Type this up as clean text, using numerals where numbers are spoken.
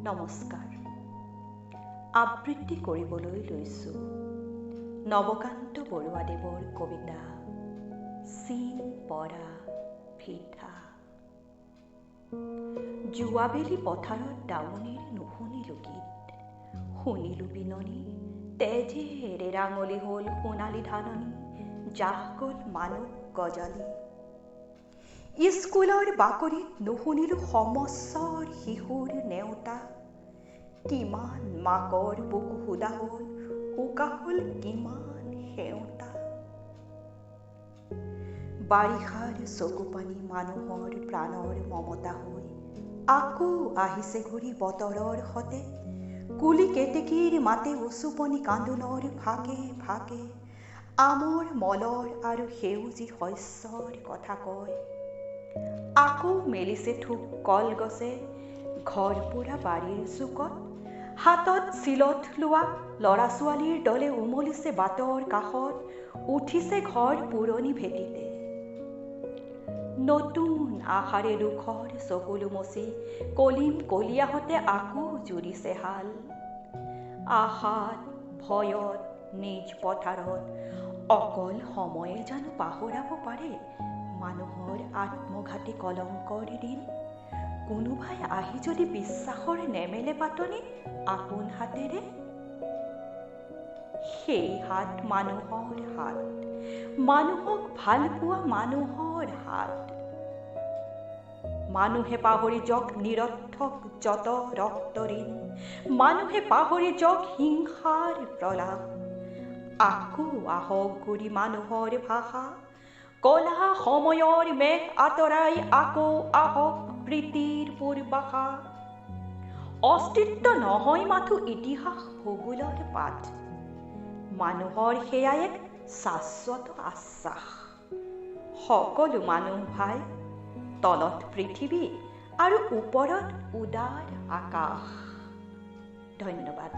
নমস্কাৰ। আবৃত্তি কৰিবলৈ লৈছোঁ নৱকান্ত বৰুৱাদেৱৰ কবিতা চিন পৰা ভিঠা। যোৱাবেলি পথাৰত দাৱনীৰ নুশুনিলো গীত, শুনিলো বিননি, তেজেৰে ৰাঙলী হ'ল সোণালী ধাননি, জাহ গ'ল মানুহ গজালি। স্কুলৰ বাকৰিত নুশুনিলো সমস্বৰ শিশুৰ নেওতা, কিমান মাকৰ বুকু সুদা হ'ল, উকা হ'ল কিমান সেওঁতা। বাৰিষাৰ চকুপানী মানুহৰ প্ৰাণৰ মমতা হৈ আকৌ আহিছে ঘূৰি বতৰৰ সতে, কুলি কেতেকীৰ মাতে উচুপনি কান্দোনৰ ফাকে ফাকে আমৰ মলৰ আৰু সেউজী শস্যৰ কথা কয়। আকৌ মেলিছে থোক কলগছে ঘৰ পোৰা বাৰীৰ চুকত, হাতত চিলত লোৱা ল'ৰা ছোৱালীৰ দলে উমলিছে বাটৰ কাষত, উঠিছে ঘৰ পুৰণি ভেটিতে। নতুন আশাৰে দুখৰ চকুলো মচি কলিম কলীয়াহঁতে আকৌ জুৰিছে হাল। আশাত ভয়ত নিজ পথাৰত অকল সময়ে জানো পাহৰাব পাৰে মানুহৰ আত্মঘাতী কলংকৰ দিন। কোনোবাই আহি যদি বিশ্বাসৰ নেমেলে পাতনি আপোন হাতেৰে, সেই হাত মানুহৰ হাত, মানুহক ভালপোৱা মানুহৰ হাত। মানুহে পাহৰি যাওক নিৰৰ্থক যত ৰক্ত ঋণ, মানুহে পাহৰি যাওক হিংসাৰ প্ৰলাপ। আকৌ আহক ঘূৰি মানুহৰ ভাষা, কলা সময়ৰ মেঘ আঁতৰাই আকৌ আহক প্ৰীতিৰ পূৰ্বাশা। অস্তিত্ব নহয় মাথো ইতিহাস ভূগোলৰ পাঠ, মানুহৰ সেয়া এক শাশ্বত আশ্বাস। সকলো মানুহ ভাই, তলত পৃথিৱী আৰু ওপৰত উদাৰ আকাশ। ধন্যবাদ।